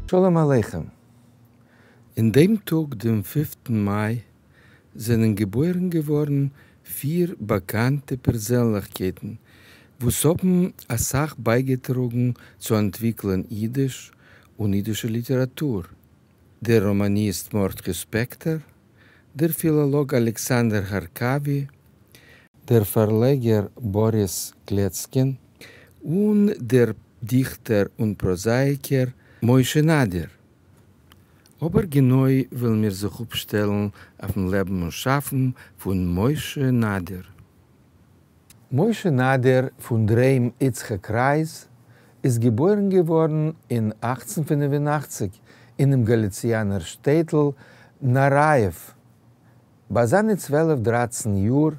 שלום עליכם. אין דעם טאג דעם פינפטן מאי זענען געבוירן געווארן פיר באקאנטע פערזענליכקייטן וואס האבן אסאך בייגעטראגן צו אנטוויקלען אידיש און אידישע ליטעראטור, דער ראמאניסט מרדכי ספעקטאר, דער פילאלאג אלעקסאנדער הארקאווי, דער פארלעגער באריס קלעצקין, און דער דיכטער און פראזאייקער משה נאדיר. אבער גענוי וועלן מיר זיך אפשטעלן אויפן לעבן און שאפן פון משה נאדיר. משה נאדיר פון דער היים יצחק רייז איז געבוירן געווארן אין 1885 אינעם גאליציאנער שטעטל נאראיעוו. ביי זיינע 12-13 יאר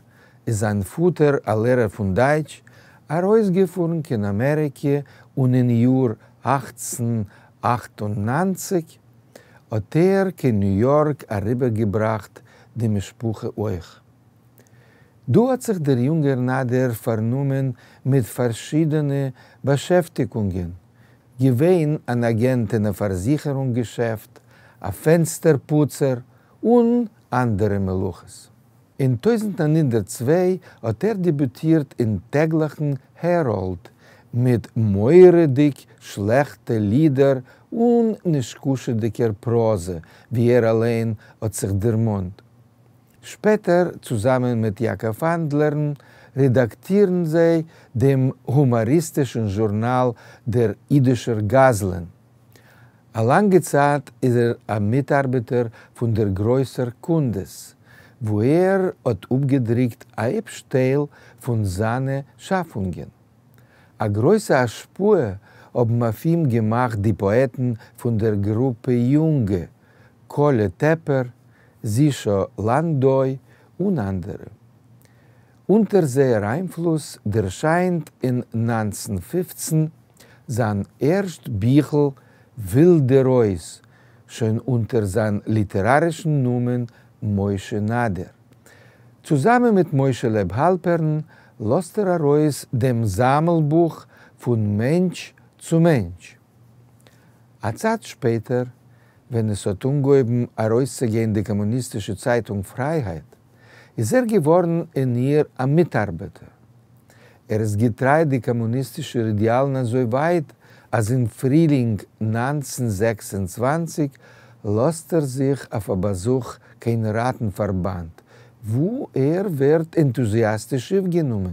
איז זיין פאטער, א לערער פון דייטש, ארויסגעפארן קיין אמעריקע און אין יאר 1898 האט ער קיין ניו יארק אריבערגעבראכט די משפחה אויך. דא האט זיך דער יונגער נאדיר פארנומען מיט פארשידענע באשעפטיגונגען, געווען אן אגענט אין א פארזיכערונג געשעפט, א פענסטער פוצער און אנדערע מלאכות. אין 1902 האט ער דעביוטירט אין טעגליכן העראלד מיט מורא'דיג שלעכטע לידער און נישקשה'דיגער פראזע, ווי ער אליין האט זיך דערמאנט. שפעטער, צוזאמען מיט יעקב אנדלערן, רעדאקטירן זיי דעם הומאריסטישן זשורנאל דער אידישער גזלן. א לאנגע צייט איז ער א מיטארבעטער פון דער גרויסער קונדס, וואו ער האט אפגעדרוקט א היפש טייל פון זיינע שאפונגען. א גרויסע השפעה האבן אויף אים געמאכט די פאעטן פון דער גרופע יונגע, קאלע טעפער, זישא לאנדוי און אנדערע. אונטער זייער איינפלוס דערשיינט אין 1915 זיין ערשט ביכל ווילדע רויז, שוין אונטער זיין ליטערארישן נאמען משה נאדיר. צוזאמען מיט משה לייב האלפערן לאזט ער ארויס דעם זאמלבוך פון מענטש צו מענטש. א צייט שפעטער, ווען עס האט אנגעהויבן ארויסצוגיין די קאמוניסטישע צייטונג פרייהייט, איז ער געווארן אין איר א מיטארבעטער. ער איז געטריי די קאמוניסטישע אידעאלן אזוי ווייט, אז אין פרילינג 1926 לאזט ער זיך אויף א באזוך קיין ראטן-פארבאנד, וואו ער ווערט ענטוזיאסטיש אויפגענומען.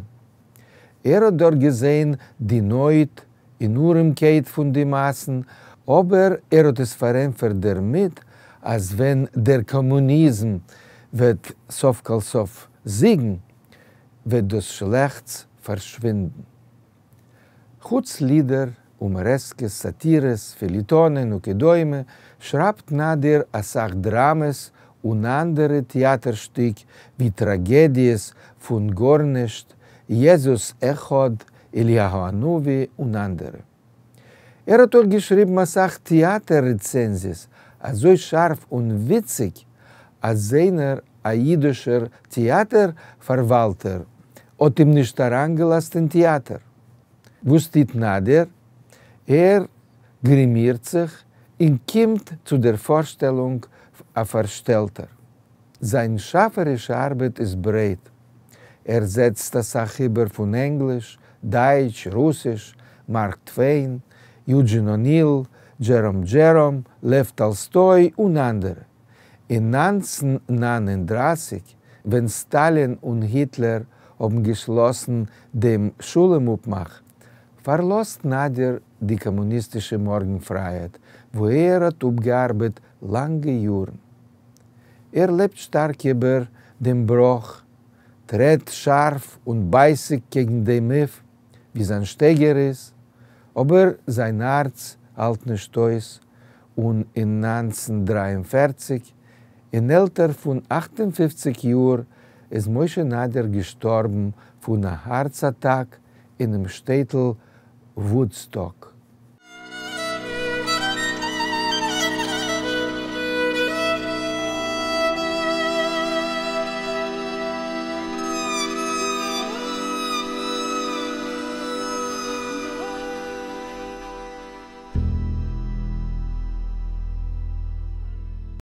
ער האט דארט געזען די נויט און ארעמקייט פון די מאסן, אבער ער האט עס פארענטפערט דערמיט, אז ווען דער קאמוניזם וועט סוף כל סוף זיגן, וועט דאס שלעכטס פארשווינדן. חוץ לידער, הומארעסקעס, סאטירעס, פעליעטאנען וכדומה, שרייבט נאדיר א סך דראמעס און אנדערע טעאטער שטיק ווי טראגעדיעס פון גארנישט, יעזוס אחד, אליהו הנביא און אנדערע. ער האט אויך געשריבן א סך טעאטער רעצענזיעס, אזוי שארף און וויציג, אז איינער א אידישער טעאטער פארוואלטער האט אים נישט אריינגעלאזט אין טעאטער. וואס טוט נאדיר? ער גרימירט זיך און קומט צו דער פארשטעלונג א פארשטעלטער. זיין שאפערישע ארבעט איז ברייט. ער זעצט אסאך איבער פון ענגליש, דייטש, רוסיש, מארק טוועין, יוג'ין או'ניל, דזשעראם דזשעראם, לעוו טאלסטוי און אנדערע. אין 1939, ווען סטאלין און היטלער האבן געשלאסן דעם שלום אפמאך, פארלאזט נאדיר די קאמוניסטישע מארגן-פרייהייט, וואו ער האט אפגעארבעט לאנגע יארן. ער לעבט שטארק איבער דעם בראך, טרעט שארף און בייסיג קעגן דעם אויף, ווי זיין שטייגער איז, אבער זיין הארץ האלט נישט אויס, און אין 1943, אין עלטער פון 58 יאר, איז משה נאדיר געשטארבן פון א הארץ אטאק אינעם שטעטל וואודסטאק.